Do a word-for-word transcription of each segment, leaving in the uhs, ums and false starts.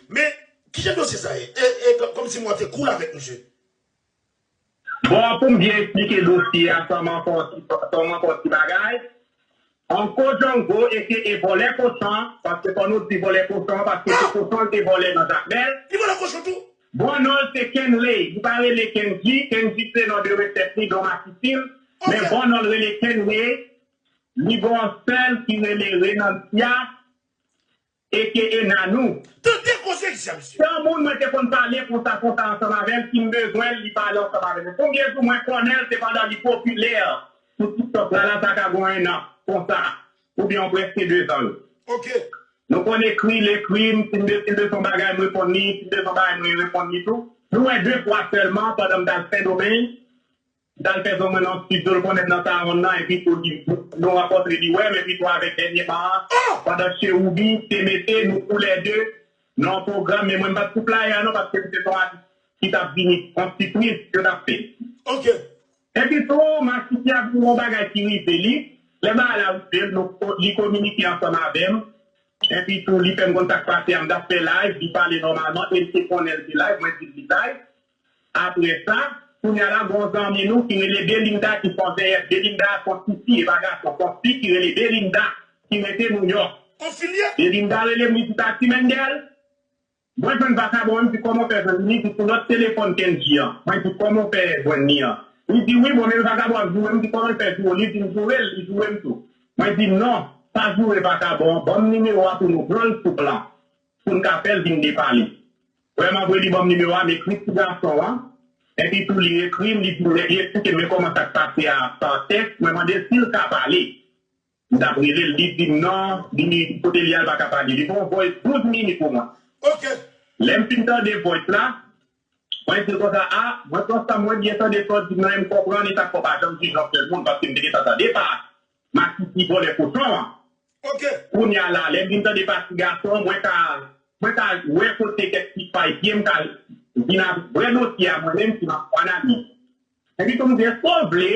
Men, kijan dosye sa ye? E, e, kòmsi mwen te cool avèk misye. Bon, pou m byen eksplike dosye a, san manke yon ti, san manke yon ti bagay. Uncle Django, aka e vòlè kochon, paske fò nou di vòlè kochon, paske se kochon l te vòlè nan Jakmèl. Li vòlè kochon tou? Bon non l se Kenley, li pa rele Kendji, Kendji se non de resèt li, don matisil, men bon non l rele Kenley, li gen yon sè l ki rele Renantia, aka Nanou. Tande koze isi a, mesye. Se yon moun mwen te konn pale konsa konsa ansanm avè l, si m bezwen l, li pale ansanm avè m. Konbyen jou mwen konnen l, se pandan li popilè sou TikTok la, la sa ka gen yon an konsa, oubyen yon prèske dezan. Ok. Nou konn ekri, l ekri m, si m bezwen yon bagay, m reponn li, si m bezwen yon bagay, m reponn li tou. Nou wè de fwa sèlman pandan m t al Sendomeng. M t al fè zòn mwen nan estidyo l konnen m nan Tawonn nan, epi tou li, nou rankontre li wè m, epi tou avèk dènyèman an, pandan Chewoubi te mete nou toulède nan yon pwogram, men mwen m pa t sou playa non, paske m te se yon atis ki t ap vini, yon sipriz yo t ap fè. Ok. Epi tou, Masisi ap gen yon bagay ki rive li, lè bagay la rive l, nou, li kominike ansanm avè m, epi tou li fè m konn sa k pase a, m t ap fè live, li pale nòmalman, e l te konnen l te live, mwen di l li live. Apre sa, kounye a la, gen yon zanmi nou ki rele Belinda ki fè yon zèyèt. Belinda a se yon tifi, e pa gason, se yon fi ki rele Belinda ki rete Nouyòk. Yon fi l ye? Belinda rele m, li di, Tati Mendel, mwen jwenn vakabon an, m di, kòman w fè jwenn li? Li di, sou lòt telefòn Kendji an. Mwen di, kòman w fè jwenn li an? Li di, wi, bon, men vakabon an ap joure m. M di, kòman l fè joure w? Li di m joure l, li joure m tou. Mwen di, non, pa joure vakabon an, ban m nimewo a pou nou pran l sou plan, pou n ka fè l vin depale. Vrèman vre, li ban m nimewo a, m ekri ti gason an. Epi tou li ekri m, li di m, li eksplike m men kòman sa k pase a pa tèks. Mwen mande l si l ka pale. M t ap rele l, li di m non, li kote li a, l pa ka pale. Li fè yon voice douz minit pou mwen. Ok. Lè m fin tande voice la, mwen di l konsa, a, mwen pran sa, mwen byen tande sa w di m nan, e m konprann, e sa k fè w pa janm di jan fè moun, paske m te gentan tande pa Masisi vòlè kochon an. Ok. Kounye a la, lè m vin tande pati gason an, mwen ka, mwen ka wè kote kèk ti fay pye m ka vin avèk vrè dosye a mwen menm si m ap analize. Epi tou m di, èske w vle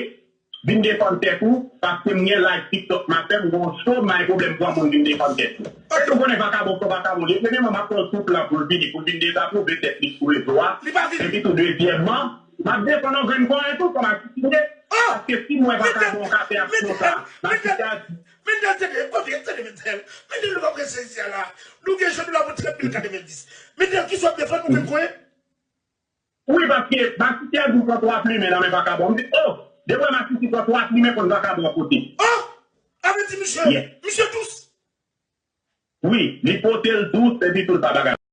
vin defann tèt ou, paske m gen live TikTok m ap fè, m gen yon show, m pa gen pwoblèm pran moun vin defann tèt li. Èske w konnen vakabon se yon vakabon li ye? Premyèman, m ap pran l sou plan pou l vini, pou l vin dezapwouve tèt li sou rezo a. Epi tou, dezyèmman, m ap defann yon grenn konyen tou, kòm aktivite. Paske si m wè vakabon ka fè aksyon sa, m ap kite a di. Mendel, tande, tande, tande, Mendel. Mendel, nou p ap rete isi a la. Nou gen jan nou la pou trant mil katrevenndis. Mendel, kisa w ap defann, yon grenn konyen? Wi, paske Masisi a di pran twa plimen nan men vakabon. M di, o, depi w wè Masisi pran twa plimen, konn vakabon an pote. O! Sa vle di misye, misye dous. Wi, li pote l dous, epi tou l pa bagay.